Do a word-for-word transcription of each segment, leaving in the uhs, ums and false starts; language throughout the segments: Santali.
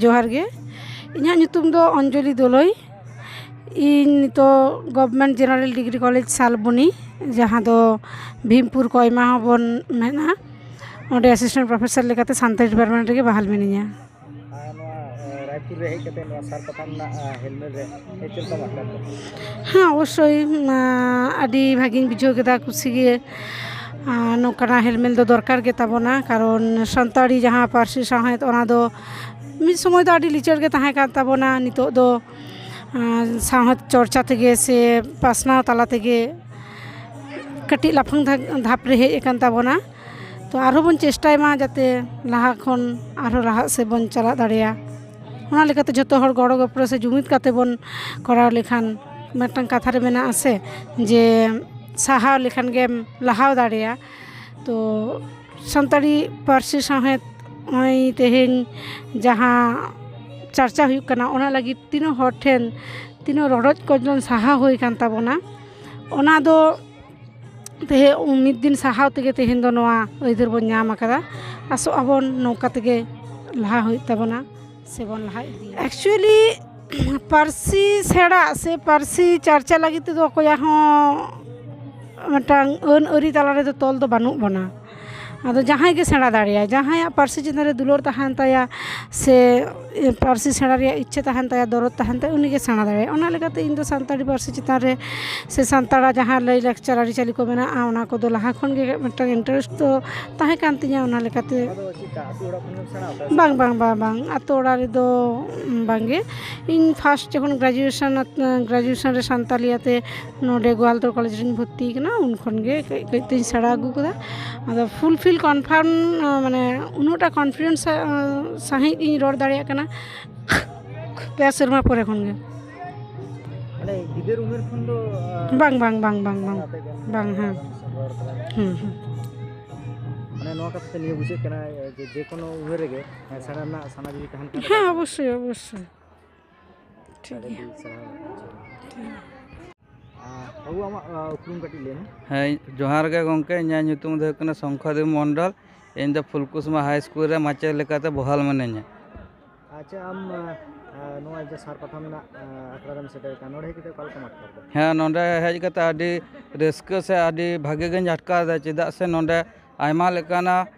ᱡᱚᱦᱟᱨ ᱜᱮ᱾ ᱤᱧᱟᱹᱜ ᱧᱩᱛᱩᱢ ᱫᱚ ᱚᱧᱡᱚᱞᱤ ᱫᱳᱞᱳᱭ᱾ ᱤᱧ ᱱᱤᱛᱚᱜ government general degree college Salboni, ᱡᱟᱦᱟᱸ ᱫᱚ ᱵᱷᱤᱢᱯᱩᱨ ᱠᱚᱭᱢᱟ ᱦᱚᱸᱵᱚᱱ ᱢᱮᱱᱟ, ᱚᱸᱰᱮ ᱮᱥᱤᱥᱴᱮᱱᱴ ᱯᱨᱚᱯᱷᱮᱥᱚᱨ ᱞᱮᱠᱟᱛᱮ ᱥᱟᱱᱛᱟᱲᱤ ᱰᱤᱯᱟᱨᱴᱢᱮᱱᱴ ᱨᱮᱜᱮ ᱵᱟᱦᱟᱞ ᱢᱤᱱᱟᱹᱧᱟ᱾ ᱟᱨ ᱱᱚᱣᱟ, ᱮ, ᱨᱟᱭᱯᱩᱨ ᱨᱮ ᱦᱮᱡ ᱠᱟᱛᱮ ᱱᱚᱣᱟ ᱥᱟᱨ ᱯᱟᱛᱷᱟᱢ ᱨᱮᱱᱟᱜ, ᱮ, ᱦᱮᱞᱢᱮᱞ ᱨᱮ ᱦᱮᱡ ᱪᱮᱫ ᱞᱮᱠᱟᱢ ᱟᱴᱠᱟᱨ ᱠᱮᱫᱟ? ᱦᱮᱸ, ᱚᱵᱚᱥᱥᱳᱭ, ᱟᱸ, ᱟᱹᱰᱤ ᱵᱷᱟᱹᱜᱤᱧ ᱵᱩᱡᱷᱟᱹᱣ ᱠᱮᱫᱟ, ᱠᱩᱥᱤ ᱜᱮ᱾ ᱟᱸ, ᱱᱚᱝᱠᱟᱱᱟᱜ ᱦᱮᱞᱢᱮᱞ ᱫᱚ ᱫᱚᱨᱠᱟᱨ ᱜᱮ ᱛᱟᱵᱚᱱᱟ, ᱠᱟᱨᱚᱱ ᱥᱟᱱᱛᱟᱲᱤ ᱡᱟᱦᱟᱸ ᱯᱟᱹᱨᱥᱤ ᱥᱟᱶᱦᱮᱫ, ᱚᱱᱟ ᱫᱚ ᱢᱤᱫ ᱥᱚᱢᱚᱭ ᱫᱚ ᱟᱹᱰᱤ ᱞᱤᱪᱟᱹᱲ ᱜᱮ ᱛᱟᱦᱮᱸ ᱠᱟᱱ ᱛᱟᱵᱚᱱᱟ᱾ ᱱᱤᱛᱚᱜ ᱫᱚ, ᱟᱸ, ᱥᱟᱶᱦᱮᱫ ᱪᱚᱨᱪᱟ ᱛᱮᱜᱮ ᱥᱮ ᱯᱟᱥᱱᱟᱣ ᱛᱟᱞᱟ ᱛᱮᱜᱮ ᱠᱟᱹᱴᱤᱡ ᱞᱟᱯᱷᱟᱝ ᱫᱷᱟ-, ᱫᱷᱟᱯ ᱨᱮ ᱦᱮᱡ ᱟᱠᱟᱱ ᱛᱟᱵᱚᱱᱟ᱾ ᱛᱚ ᱟᱨᱦᱚᱸ ᱵᱚᱱ ᱪᱮᱥᱴᱟᱭ ᱢᱟ ᱡᱟᱛᱮ ᱞᱟᱦᱟ ᱠᱷᱚᱱ ᱟᱨᱦᱚᱸ ᱞᱟᱦᱟᱜ ᱥᱮᱫ ᱵᱚᱱ ᱪᱟᱞᱟᱜ ᱫᱟᱲᱮᱭᱟᱜ᱾ ᱚᱱᱟ ᱞᱮᱠᱟᱛᱮ ᱡᱷᱚᱛᱚ ᱦᱚᱲ ᱜᱚᱲᱚ ᱜᱚᱯᱚᱲᱚ ᱥᱮ ᱡᱩᱢᱤᱫ ᱠᱟᱛᱮ ᱵᱚᱱ ᱠᱚᱨᱟᱣ ᱞᱮᱠᱷᱟᱱ, ᱢᱤᱫᱴᱟᱝ ᱠᱟᱛᱷᱟ ᱨᱮ ᱢᱮᱱᱟᱜᱼᱟ ᱥᱮ, ᱡᱮ ᱥᱟᱦᱟᱣ ᱞᱮᱠᱷᱟᱱ ᱜᱮᱢ ᱞᱟᱦᱟᱣ ᱫᱟᱲᱮᱭᱟᱜᱼᱟ᱾ ᱛᱚ ᱥᱟᱱᱛᱟᱲᱤ ᱯᱟᱹᱨᱥᱤ ᱥᱟᱶᱦᱮᱫ ᱱᱚᱜᱼᱚᱭ ᱛᱮᱦᱮᱧ ᱡᱟᱦᱟᱸ ᱪᱟᱨᱪᱟ ᱦᱩᱭᱩᱜ ᱠᱟᱱᱟ, ᱚᱱᱟ ᱞᱟᱹᱜᱤᱫ ᱛᱤᱱᱟᱹᱜ ᱦᱚᱲ ᱴᱷᱮᱱ ᱛᱤᱱᱟᱹᱜ ᱨᱚᱰᱚᱡ ᱠᱚᱪᱞᱚᱱ ᱥᱟᱦᱟ ᱦᱩᱭ ᱠᱟᱱ ᱛᱟᱵᱚᱱᱟ, ᱚᱱᱟ ᱫᱚ ᱛᱮᱦᱮᱧ ᱢᱤᱫ ᱫᱤᱱ ᱥᱟᱦᱟᱣ ᱛᱮᱜᱮ ᱛᱮᱦᱮᱧ ᱫᱚ ᱱᱚᱣᱟ ᱟᱹᱭᱫᱟᱹᱨ ᱵᱚᱱ ᱧᱟᱢ ᱟᱠᱟᱫᱟ᱾ ᱟᱥᱚᱜ ᱟᱵᱚᱱ ᱱᱚᱝᱠᱟ ᱛᱮᱜᱮ ᱞᱟᱦᱟ ᱦᱩᱭᱩᱜ ᱛᱟᱵᱚᱱᱟ ᱥᱮᱵᱚᱱ ᱞᱟᱦᱟ ᱤᱫᱤᱭᱟ᱾ Actually, ᱯᱟᱹᱨᱥᱤ ᱥᱮᱬᱟ ᱥᱮ ᱯᱟᱹᱨᱥᱤ ᱪᱟᱨᱪᱟ ᱞᱟᱹᱜᱤᱫ ᱛᱮᱫᱚ ᱚᱠᱚᱭᱟᱜ ᱦᱚᱸ ᱢᱤᱫᱴᱟᱝ ᱟᱹᱱ ᱟᱹᱨᱤ ᱛᱟᱞᱟ ᱨᱮᱫᱚ ᱛᱚᱞ ᱫᱚ ᱵᱟᱹᱱᱩᱜ ᱵᱚᱱᱟ᱾ ᱟᱫᱚ ᱡᱟᱦᱟᱸᱭ ᱜᱮ ᱥᱮᱬᱟ ᱫᱟᱲᱮᱭᱟᱜᱼᱟ, ᱡᱟᱦᱟᱸᱭᱟᱜ ᱯᱟᱹᱨᱥᱤ ᱪᱮᱛᱟᱱ ᱨᱮ ᱫᱩᱞᱟᱹᱲ ᱛᱟᱦᱮᱱ ᱛᱟᱭᱟ ᱥᱮ ᱯᱟᱹᱨᱥᱤ ᱥᱮᱬᱟ ᱨᱮᱭᱟᱜ ᱤᱪᱪᱷᱟᱹ ᱛᱟᱦᱮᱱ ᱛᱟᱭᱟ, ᱫᱚᱨᱚᱫ ᱛᱟᱦᱮᱱ ᱛᱟᱭᱟ, ᱩᱱᱤᱜᱮ ᱥᱮᱬᱟ ᱫᱟᱲᱮᱭᱟᱜᱼᱟ᱾ ᱚᱱᱟ ᱞᱮᱠᱟᱛᱮ ᱤᱧ ᱫᱚ ᱥᱟᱱᱛᱟᱲᱤ ᱯᱟᱹᱨᱥᱤ ᱪᱮᱛᱟᱱ ᱨᱮ ᱥᱮ ᱥᱟᱱᱛᱟᱲᱟᱜ ᱡᱟᱦᱟᱸ ᱞᱟᱹᱭᱼᱞᱟᱠᱪᱟᱨ ᱟᱹᱨᱤᱪᱟᱹᱞᱤ ᱠᱚ ᱢᱮᱱᱟᱜᱼᱟ, ᱚᱱᱟ ᱠᱚᱫᱚ ᱞᱟᱦᱟ ᱠᱷᱚᱱ ᱜᱮ ᱢᱤᱫᱴᱟᱝ interest ᱫᱚ ᱛᱟᱦᱮᱸ ᱠᱟᱱ ᱛᱤᱧᱟᱹ᱾ ᱚᱱᱟ ᱞᱮᱠᱟᱛᱮ ᱚᱱᱟ ᱫᱚ ᱪᱮᱫᱠᱟ ᱟᱹᱛᱩ ᱚᱲᱟᱜ ᱠᱷᱚᱱ ᱜᱮᱢ ᱥᱮᱬᱟ ᱟᱠᱟᱫᱟ ᱥᱮ? ᱵᱟᱝ, ᱵᱟᱝ, ᱵᱟᱝ, ᱵᱟᱝ, ᱟᱹᱛᱩ ᱚᱲᱟᱜ ᱨᱮᱫᱚ ᱵᱟᱝᱜᱮ᱾ ᱤᱧ first ᱡᱚᱠᱷᱚᱱ graduation, graduation ᱨᱮ ᱥᱟᱱᱛᱟᱞᱤ ᱟᱛᱮ ᱱᱚᱰᱮ ᱜᱳᱣᱟᱞᱛᱳᱲ ᱠᱚᱞᱮᱡᱽ ᱨᱤᱧ ᱵᱷᱚᱨᱛᱤ ᱠᱟᱱᱟ, ᱩᱱ ᱠᱷᱚᱱ ᱜᱮ ᱠᱟᱹᱡ ᱠᱟᱹᱡ ᱛᱤᱧ ᱥᱮᱬᱟ ᱟᱹᱜᱩ ᱠᱟᱫᱟ᱾ ᱟᱫᱚ fulfill confirm, ᱢᱟᱱᱮ ᱩᱱᱟᱹᱜᱴᱟ confidence ᱥᱟᱺᱦᱤᱡ ᱤᱧ ᱨᱚᱲ ᱫᱟᱲᱮᱭᱟᱜ ᱠᱟᱱᱟ ᱯᱮ ᱥᱮᱨᱢᱟ ᱯᱚᱨᱮ ᱠᱷᱚᱱ ᱜᱮ᱾ ᱢᱟᱱᱮ ᱜᱤᱫᱟᱹᱨ ᱩᱢᱮᱨ ᱠᱷᱚᱱ ᱫᱚ, ᱟᱸ, ᱵᱟᱝ, ᱵᱟᱝ, ᱵᱟᱝ, ᱵᱟᱝ, ᱵᱟᱝ᱾ ᱟᱯᱮ ᱜᱮ ᱵᱟᱝ, ᱦᱮᱸ᱾ ᱨᱚᱲ ᱠᱟᱫᱟ᱾ ᱦᱩᱸ, ᱦᱩᱸ᱾ ᱢᱟᱱᱮ ᱱᱚᱣᱟ ᱠᱟᱛᱷᱟ ᱛᱮ ᱱᱤᱭᱟᱹ ᱵᱩᱡᱷᱟᱹᱜ ᱠᱟᱱᱟ ᱡᱮ, ᱡᱮᱠᱳᱱᱳ ᱩᱢᱮᱨ ᱨᱮᱜᱮ, ᱦᱮᱸ, ᱥᱮᱬᱟ ᱨᱮᱱᱟᱜ ᱥᱟᱱᱟ ᱡᱩᱫᱤ ᱛᱟᱦᱮᱱ ᱠᱷᱟᱱ ᱦᱮᱸ, ᱛᱟᱦᱚᱞᱮ ᱚᱵᱚᱥᱥᱳᱭ, ᱚᱵᱚᱥᱥᱳᱭ᱾ ᱴᱷᱤᱠ ᱟᱹᱰᱤ ᱜᱮᱭᱟ᱾ ᱥᱟᱨᱦᱟᱣ᱾ ᱟᱨ ᱵᱟᱹᱵᱩ, ᱟᱢᱟᱜ, ᱟ, ᱩᱯᱨᱩᱢ ᱠᱟᱹᱴᱤᱡ ᱞᱟᱹᱭ ᱢᱮ᱾ ᱦᱮᱸ, ᱡᱚᱦᱟᱨ ᱜᱮ ᱜᱚᱢᱠᱮ, ᱤᱧᱟᱹᱜ ᱧᱩᱛᱩᱢ ᱫᱚ ᱦᱩᱭᱩᱜ ᱠᱟᱱᱟ ᱥᱚᱝᱠᱷᱟᱫᱮᱵ ᱢᱚᱱᱰᱚᱞ᱾ ᱤᱧ ᱫᱚ ᱯᱷᱩᱞᱠᱩᱥᱢᱟ ᱦᱟᱭ ᱥᱠᱩᱞ ᱨᱮ ᱢᱟᱪᱮᱫ ᱞᱮᱠᱟᱛᱮ ᱵᱚᱦᱟᱞ ᱢᱤᱱᱟᱹᱧᱟ᱾ ᱟᱪᱪᱷᱟ, ᱟᱢ ᱱᱚᱣᱟ ᱡᱮ ᱥᱟᱨ ᱯᱟᱛᱷᱟᱢ ᱨᱮᱱᱟᱜ ᱟᱠᱷᱲᱟ ᱨᱮᱢ ᱥᱮᱴᱮᱨ ᱟᱠᱟᱱ, ᱱᱚᱰᱮ ᱦᱮᱡ ᱠᱟᱛᱮ ᱚᱠᱟ ᱞᱮᱠᱟᱢ ᱟᱴᱠᱟᱨ ᱫᱟ? ᱦᱮᱸ, ᱱᱚᱰᱮ ᱦᱮᱡ ᱠᱟᱛᱮ ᱟᱹᱰᱤ ᱨᱟᱹᱥᱠᱟᱹ ᱥᱮ ᱟᱹᱰᱤ ᱵᱷᱟᱜᱮ ᱜᱤᱧ ᱟᱴᱠᱟᱨ ᱮᱫᱟ, ᱪᱮᱫᱟᱜ ᱥᱮ ᱱᱚᱰᱮ ᱟᱭᱢᱟ ᱞᱮᱠᱟᱱᱟᱜ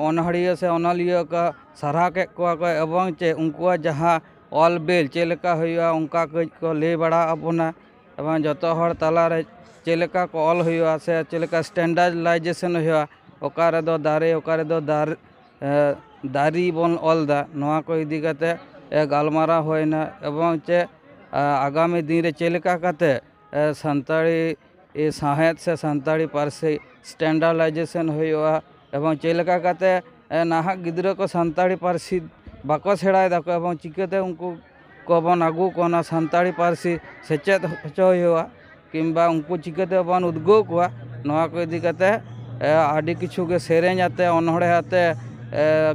ᱚᱱᱚᱲᱦᱤᱭᱟᱹ ᱥᱮ ᱚᱱᱚᱞᱤᱭᱟᱹ ᱠᱚ ᱥᱟᱨᱦᱟᱣ ᱠᱮᱫ ᱠᱚᱣᱟ ᱠᱚ, ᱮᱵᱚᱝ ᱪᱮ ᱩᱱᱠᱩᱣᱟᱜ ᱡᱟᱦᱟᱸ ᱚᱞ ᱵᱤᱞ ᱪᱮᱫ ᱞᱮᱠᱟ ᱦᱩᱭᱩᱜᱼᱟ, ᱚᱱᱠᱟ ᱠᱟᱹᱡ ᱠᱚ ᱞᱟᱹᱭ ᱵᱟᱲᱟ ᱟᱵᱚᱱᱟ᱾ ᱮᱵᱚᱝ ᱡᱚᱛᱚ ᱦᱚᱲ ᱛᱟᱞᱟᱨᱮ ᱪᱮᱫ ᱞᱮᱠᱟ ᱠᱚ ᱚᱞ ᱦᱩᱭᱩᱜᱼᱟ ᱥᱮ ᱪᱮᱫ ᱞᱮᱠᱟ standardization ᱦᱩᱭᱩᱜᱼᱟ, ᱚᱠᱟ ᱨᱮᱫᱚ ᱫᱟᱨᱮ, ᱚᱠᱟ ᱨᱮᱫᱚ ᱫᱟᱨ-, ᱮ, ᱫᱟᱨᱤ ᱵᱚᱱ ᱚᱞ ᱮᱫᱟ, ᱱᱚᱣᱟ ᱠᱚ ᱤᱫᱤ ᱠᱟᱛᱮ, ᱮ, ᱜᱟᱞᱢᱟᱨᱟᱣ ᱦᱩᱭᱱᱟ᱾ ᱮᱵᱚᱝ ᱪᱮ, ᱟ, ᱟᱜᱟᱢᱤ ᱫᱤᱱ ᱨᱮ ᱪᱮᱫ ᱞᱮᱠᱟ ᱠᱟᱛᱮ, ᱮ, ᱥᱟᱱᱛᱟᱲᱤ, ᱮ, ᱥᱟᱶᱦᱮᱫ ᱥᱮ ᱥᱟᱱᱛᱟᱲᱤ ᱯᱟᱹᱨᱥᱤ standardization ᱦᱩᱭᱩᱜᱼᱟ, ᱮᱵᱚᱝ ᱪᱮᱫ ᱞᱮᱠᱟ ᱠᱟᱛᱮ, ᱮ, ᱱᱟᱦᱟᱜ ᱜᱤᱫᱽᱨᱟᱹ ᱠᱚ ᱥᱟᱱᱛᱟᱲᱤ ᱯᱟᱹᱨᱥᱤ ᱵᱟᱠᱚ ᱥᱮᱬᱟᱭ ᱫᱟᱠᱚ, ᱮᱵᱚᱝ ᱪᱤᱠᱟᱹᱛᱮ ᱩᱱᱠᱩ ᱠᱚᱵᱚᱱ ᱟᱹᱜᱩ ᱠᱚᱣᱟ ᱚᱱᱟ ᱥᱟᱱᱛᱟᱲᱤ ᱯᱟᱹᱨᱥᱤ ᱥᱮᱪᱮᱫ ᱦᱚᱪᱚ ᱦᱩᱭᱩᱜᱼᱟ, ᱠᱤᱝᱵᱟ ᱩᱱᱠᱩ ᱪᱤᱠᱟᱹᱛᱮ ᱵᱚᱱ ᱩᱫᱽᱜᱟᱹᱣ ᱠᱚᱣᱟ, ᱱᱚᱣᱟ ᱠᱚ ᱤᱫᱤ ᱠᱟᱛᱮ, ᱮ, ᱟᱹᱰᱤ ᱠᱤᱪᱷᱩ ᱜᱮ ᱥᱮᱨᱮᱧ ᱟᱛᱮ, ᱚᱱᱚᱬᱦᱮ ᱟᱛᱮ, ᱮ,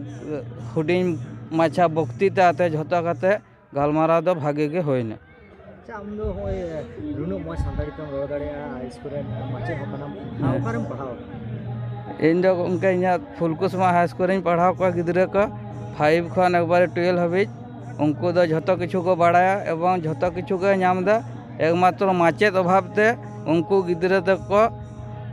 ᱦᱩᱰᱤᱧ ᱢᱟᱪᱷᱟ ᱵᱚᱠᱛᱤᱛᱟ ᱟᱛᱮ ᱡᱷᱚᱛᱚ ᱠᱟᱛᱮ ᱜᱟᱞᱢᱟᱨᱟᱣ ᱫᱚ ᱵᱷᱟᱜᱮ ᱜᱮ ᱦᱩᱭᱱᱟ᱾ ᱟᱪᱪᱷᱟ, ᱟᱢ ᱫᱚ ᱱᱚᱜᱼᱚᱭ ᱱᱩᱱᱟᱹᱜ ᱢᱚᱡᱽ ᱥᱟᱱᱛᱟᱲᱤ ᱛᱮᱢ ᱨᱚᱲ ᱫᱟᱲᱮᱭᱟᱜᱼᱟ, ᱦᱟᱭ ᱥᱠᱩᱞ ᱨᱮᱱ ᱢᱟᱪᱮᱫ ᱦᱚᱸ ᱠᱟᱱᱟᱢ, ᱦᱮᱸ᱾ ᱚᱠᱟᱨᱮᱢ ᱯᱟᱲᱦᱟᱣ ᱟᱠᱟᱱᱟ? ᱤᱧ ᱫᱚ ᱜᱚᱢᱠᱮ ᱤᱧᱟᱹᱜ ᱯᱷᱩᱞᱠᱩᱥᱢᱟ ᱦᱟᱭ ᱥᱠᱩᱞ ᱨᱤᱧ ᱯᱟᱲᱦᱟᱣ ᱠᱚᱣᱟ ᱜᱤᱫᱽᱨᱟᱹ ᱠᱚ, five ᱠᱷᱚᱱ ᱮᱠᱵᱟᱨᱮ twelve ᱦᱟᱹᱵᱤᱡ᱾ ᱩᱱᱠᱩ ᱫᱚ ᱡᱷᱚᱛᱚ ᱠᱤᱪᱷᱩ ᱠᱚ ᱵᱟᱲᱟᱭᱟ ᱮᱵᱚᱝ ᱡᱷᱚᱛᱚ ᱠᱤᱪᱷᱩ ᱠᱚ ᱧᱟᱢ ᱮᱫᱟ᱾ ᱮᱠᱢᱟᱛᱨᱚ ᱢᱟᱪᱮᱫ ᱚᱵᱷᱟᱵ ᱛᱮ ᱩᱱᱠᱩ ᱜᱤᱫᱽᱨᱟᱹ ᱫᱚᱠᱚ,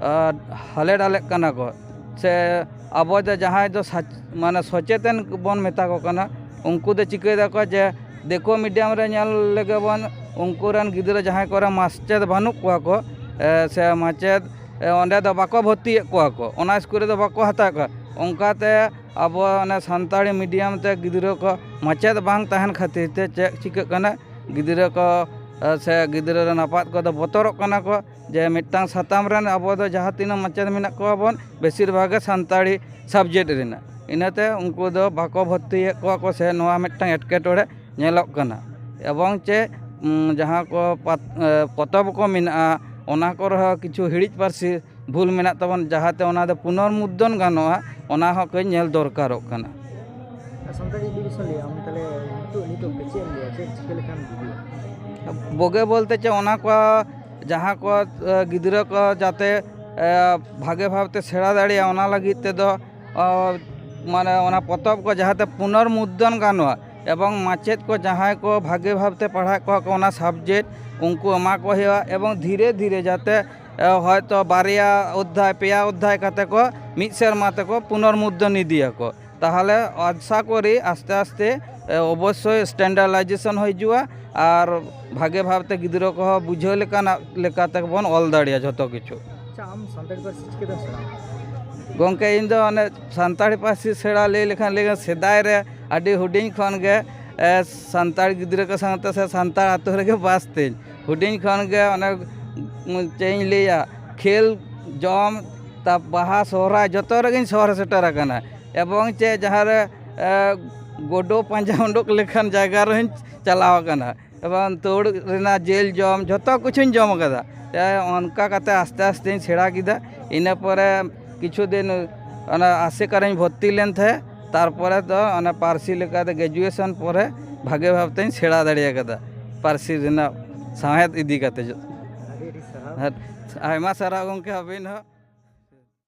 ᱟ, ᱦᱟᱞᱮ ᱰᱟᱞᱮᱜ ᱠᱟᱱᱟ ᱠᱚ᱾ ᱥᱮ ᱟᱵᱚ ᱫᱚ ᱡᱟᱦᱟᱸᱭ ᱫᱚ ᱥᱟᱪ-, ᱢᱟᱱᱮ ᱥᱚᱪᱮᱛᱚᱱ ᱵᱚᱱ ᱢᱮᱛᱟ ᱠᱚ ᱠᱟᱱᱟ, ᱩᱱᱠᱩ ᱫᱚ ᱪᱤᱠᱟᱹᱭ ᱫᱟᱠᱚ ᱡᱮ ᱫᱤᱠᱩ medium ᱨᱮ ᱧᱮᱞ ᱞᱮᱜᱮ ᱵᱚᱱ, ᱩᱱᱠᱩ ᱨᱮᱱ ᱜᱤᱫᱽᱨᱟᱹ ᱡᱟᱦᱟᱸᱭ ᱠᱚᱨᱮ ᱢᱟᱪᱮᱫ ᱵᱟᱹᱱᱩᱜ ᱠᱚᱣᱟ ᱠᱚ, ᱮ, ᱥᱮ ᱢᱟᱪᱮᱫ, ᱮ, ᱚᱸᱰᱮ ᱫᱚ ᱵᱟᱠᱚ ᱵᱷᱚᱨᱛᱤᱭᱮᱫ ᱠᱚᱣᱟ ᱠᱚ, ᱚᱱᱟ ᱥᱠᱩᱞ ᱨᱮᱫᱚ ᱵᱟᱠᱚ ᱦᱟᱛᱟᱣᱮᱫ ᱠᱚᱣᱟ᱾ ᱚᱱᱠᱟᱛᱮ ᱟᱵᱚ ᱚᱱᱮ ᱥᱟᱱᱛᱟᱲᱤ medium ᱛᱮ ᱜᱤᱫᱽᱨᱟᱹ ᱠᱚ ᱢᱟᱪᱮᱫ ᱵᱟᱝ ᱛᱟᱦᱮᱱ ᱠᱷᱟᱹᱛᱤᱨ ᱛᱮ ᱪᱮᱫ ᱪᱤᱠᱟᱹᱜ ᱠᱟᱱᱟ, ᱜᱤᱫᱽᱨᱟᱹ ᱠᱚ, ᱮ, ᱥᱮ ᱜᱤᱫᱽᱨᱟᱹ ᱨᱮᱱ ᱟᱯᱟᱛ ᱠᱚᱫᱚ ᱵᱚᱛᱚᱨᱚᱜ ᱠᱟᱱᱟ ᱠᱚ ᱡᱮ ᱢᱤᱫᱴᱟᱝ ᱥᱟᱛᱟᱢ ᱨᱮᱱ ᱟᱵᱚ ᱫᱚ ᱡᱟᱦᱟᱸ ᱛᱤᱱᱟᱹᱜ ᱢᱟᱪᱮᱫ ᱢᱮᱱᱟᱜ ᱠᱚᱣᱟ ᱵᱚᱱ, ᱵᱮᱥᱤᱨ ᱵᱷᱟᱜᱽ ᱜᱮ ᱥᱟᱱᱛᱟᱲᱤ subject ᱨᱮᱱᱟᱜ᱾ ᱤᱱᱟᱹᱛᱮ ᱩᱱᱠᱩ ᱫᱚ ᱵᱟᱠᱚ ᱵᱷᱚᱨᱛᱤᱭᱮᱫ ᱠᱚᱣᱟ ᱠᱚ ᱥᱮ ᱱᱚᱣᱟ ᱢᱤᱫᱴᱟᱝ ᱮᱴᱠᱮᱴᱚᱬᱮ ᱧᱮᱞᱚᱜ ᱠᱟᱱᱟ᱾ ᱮᱵᱚᱝ ᱪᱮ, ᱩᱸ, ᱡᱟᱦᱟᱸ ᱠᱚ ᱯᱟᱛ-, ᱮ, ᱯᱚᱛᱚᱵ ᱠᱚ ᱢᱮᱱᱟᱜᱼᱟ, ᱚᱱᱟ ᱠᱚᱨᱮ ᱦᱚᱸ ᱠᱤᱪᱷᱩ ᱦᱤᱲᱤᱡ ᱯᱟᱹᱨᱥᱤ ᱵᱷᱩᱞ ᱢᱮᱱᱟᱜ ᱛᱟᱵᱚᱱ, ᱡᱟᱦᱟᱸᱛᱮ ᱚᱱᱟ ᱫᱚ ᱯᱩᱱᱚᱨᱢᱩᱫᱨᱚᱱ ᱜᱟᱱᱚᱜᱼᱟ, ᱚᱱᱟ ᱦᱚᱸ ᱠᱟᱹᱡ ᱧᱮᱞ ᱫᱚᱨᱠᱟᱨᱚᱜ ᱠᱟᱱᱟ᱾ ᱟᱨ ᱥᱟᱱᱛᱟᱲᱤ education ᱞᱟᱹᱭᱟ, ᱟᱢ ᱛᱟᱦᱞᱮ ᱱᱤᱛᱚᱜ, ᱱᱤᱛᱚᱜ ᱪᱮᱫ ᱮᱢ ᱞᱟᱹᱭᱟ, ᱪᱮᱫ ᱪᱤᱠᱟᱹ ᱞᱮᱠᱷᱟᱱ ᱵᱩᱜᱤᱭᱟ? ᱵᱩᱜᱤ ᱵᱚᱞᱛᱮ ᱪᱮᱫ, ᱚᱱᱟ ᱠᱚ ᱡᱟᱦᱟᱸ ᱠᱚ, ᱮ, ᱜᱤᱫᱽᱨᱟᱹ ᱠᱚ ᱡᱟᱛᱮ, ᱮ, ᱵᱷᱟᱜᱮ ᱵᱷᱟᱵᱽᱛᱮ ᱥᱮᱬᱟ ᱫᱟᱲᱮᱭᱟᱜᱼᱟ, ᱚᱱᱟ ᱞᱟᱹᱜᱤᱫ ᱛᱮᱫᱚ, ᱚ, ᱢᱟᱱᱮ ᱚᱱᱟ ᱯᱚᱛᱚᱵ ᱠᱚ ᱡᱟᱦᱟᱸᱛᱮ ᱯᱩᱱᱚᱨᱢᱩᱫᱨᱚᱱ ᱜᱟᱱᱚᱜᱼᱟ, ᱮᱵᱚᱝ ᱢᱟᱪᱮᱫ ᱠᱚ ᱡᱟᱦᱟᱸᱭ ᱠᱚ ᱵᱷᱟᱜᱮ ᱵᱷᱟᱵᱽᱛᱮ ᱯᱟᱲᱦᱟᱜ ᱠᱚᱣᱟ ᱠᱚ ᱚᱱᱟ ᱥᱟᱵᱡᱮᱠᱴ, ᱩᱱᱠᱩ ᱮᱢᱟ ᱠᱚ ᱦᱩᱭᱩᱜᱼᱟ᱾ ᱮᱵᱚᱝ ᱫᱷᱤᱨᱮ ᱫᱷᱤᱨᱮ ᱡᱟᱛᱮ ᱮ, ᱦᱚᱭᱛᱚ ᱵᱟᱨᱭᱟ ᱚᱫᱽᱫᱷᱟᱭ, ᱯᱮᱭᱟ ᱚᱫᱽᱫᱷᱟᱭ ᱠᱟᱛᱮ ᱠᱚ ᱢᱤᱫ ᱥᱮᱨᱢᱟ ᱛᱮᱠᱚ ᱯᱩᱱᱚᱨᱢᱩᱫᱽᱫᱚᱱ ᱤᱫᱤᱭᱟᱠᱚ᱾ ᱛᱟᱦᱚᱞᱮ ᱟᱥᱟ ᱠᱚᱨᱤ ᱟᱥᱛᱮ ᱟᱥᱛᱮ ᱮ, ᱚᱵᱚᱥᱥᱳᱭ ᱥᱴᱮᱱᱰᱟᱨᱰᱟᱭᱡᱮᱥᱚᱱ ᱦᱤᱡᱩᱜᱼᱟ ᱟᱨ ᱵᱷᱟᱜᱮ ᱵᱷᱟᱵᱽᱛᱮ ᱜᱤᱫᱽᱨᱟᱹ ᱠᱚᱦᱚᱸ ᱵᱩᱡᱷᱟᱹᱣ ᱞᱮᱠᱟᱱᱟᱜ ᱞᱮᱠᱟᱛᱮ ᱵᱚᱱ ᱚᱞ ᱫᱟᱲᱮᱭᱟᱜᱼᱟ ᱡᱷᱚᱛᱚ ᱠᱤᱪᱷᱩ᱾ ᱟᱪᱪᱷᱟ, ᱟᱢ ᱥᱟᱱᱛᱟᱲᱤ ᱯᱟᱹᱨᱥᱤ ᱪᱤᱠᱟᱹᱛᱮᱢ ᱥᱮᱬᱟ? ᱜᱚᱢᱠᱮ, ᱤᱧ ᱫᱚ ᱚᱱᱮ ᱥᱟᱱᱛᱟᱲᱤ ᱯᱟᱹᱨᱥᱤ ᱥᱮᱬᱟ ᱞᱟᱹᱭ ᱞᱮᱠᱷᱟᱱ ᱞᱟᱹᱭ ᱜᱟᱱᱚᱜᱼᱟ, ᱥᱮᱫᱟᱭ ᱨᱮ ᱟᱹᱰᱤ ᱦᱩᱰᱤᱧ ᱠᱷᱚᱱ ᱜᱮ ᱮ, ᱥᱟᱱᱛᱟᱲ ᱜᱤᱫᱽᱨᱟᱹ ᱠᱚ ᱥᱟᱶᱛᱮ ᱥᱮ ᱥᱟᱱᱛᱟᱲ ᱟᱛᱳ ᱨᱮᱜᱮ ᱵᱟᱥ ᱛᱤᱧ᱾ ᱦᱩᱰᱤᱧ ᱠᱷᱚᱱ ᱜᱮ ᱚᱱᱮ ᱪᱮᱫ ᱤᱧ ᱞᱟᱹᱭᱟ, ᱠᱷᱮᱞ, ᱡᱚᱢ, ᱛᱟ ᱵᱟᱦᱟ ᱥᱚᱦᱨᱟᱭ ᱡᱚᱛᱚ ᱨᱮᱜᱮᱧ ᱥᱚᱦᱚᱨ ᱥᱮᱴᱮᱨ ᱟᱠᱟᱱᱟ᱾ ᱮᱵᱚᱝ ᱪᱮᱫ ᱡᱟᱦᱟᱸ ᱨᱮ ᱮ, ᱜᱳᱰᱳ ᱯᱟᱸᱡᱟ ᱩᱰᱩᱠ ᱞᱮᱠᱟᱱ ᱡᱟᱭᱜᱟ ᱨᱮᱦᱚᱸᱧ ᱪᱟᱞᱟᱣ ᱟᱠᱟᱱᱟ᱾ ᱮᱵᱚᱝ ᱛᱩᱲ ᱨᱮᱱᱟᱜ ᱡᱤᱞ ᱡᱚᱢ ᱡᱷᱚᱛᱚ ᱠᱤᱪᱷᱩᱧ ᱡᱚᱢ ᱟᱠᱟᱫᱟ᱾ ᱮ, ᱚᱱᱠᱟ ᱠᱟᱛᱮ ᱟᱥᱛᱮ ᱟᱥᱛᱮᱧ ᱥᱮᱬᱟ ᱠᱮᱫᱟ᱾ ᱤᱱᱟᱹ ᱯᱚᱨᱮ ᱠᱤᱪᱷᱩ ᱫᱤᱱ ᱚᱱᱟ ᱟᱥᱮᱠᱟ ᱨᱮᱧ ᱵᱷᱚᱨᱛᱤ ᱞᱮᱱ ᱛᱟᱦᱮᱸᱫ᱾ ᱛᱟᱨᱯᱚᱨᱮ ᱫᱚ ᱚᱱᱟ ᱯᱟᱹᱨᱥᱤ ᱞᱮᱠᱟᱛᱮ ᱜᱨᱮᱡᱩᱭᱮᱥᱚᱱ ᱯᱚᱨᱮ ᱵᱷᱟᱜᱮ ᱵᱷᱟᱵᱽᱛᱮᱧ ᱥᱮᱬᱟ ᱫᱟᱲᱮ ᱟᱠᱟᱫᱟ ᱯᱟᱹᱨᱥᱤ ᱨᱮᱱᱟᱜ ᱥᱟᱶᱦᱮᱫ ᱤᱫᱤ ᱠᱟᱛᱮ᱾ ᱟᱹᱰᱤ ᱟᱹᱰᱤ ᱥᱟᱨᱦᱟᱣ᱾ ᱟᱨ ᱟᱭᱢᱟ ᱥᱟᱨᱦᱟᱣ ᱜᱚᱢᱠᱮ, ᱟᱹᱵᱤᱱ ᱦᱚᱸ᱾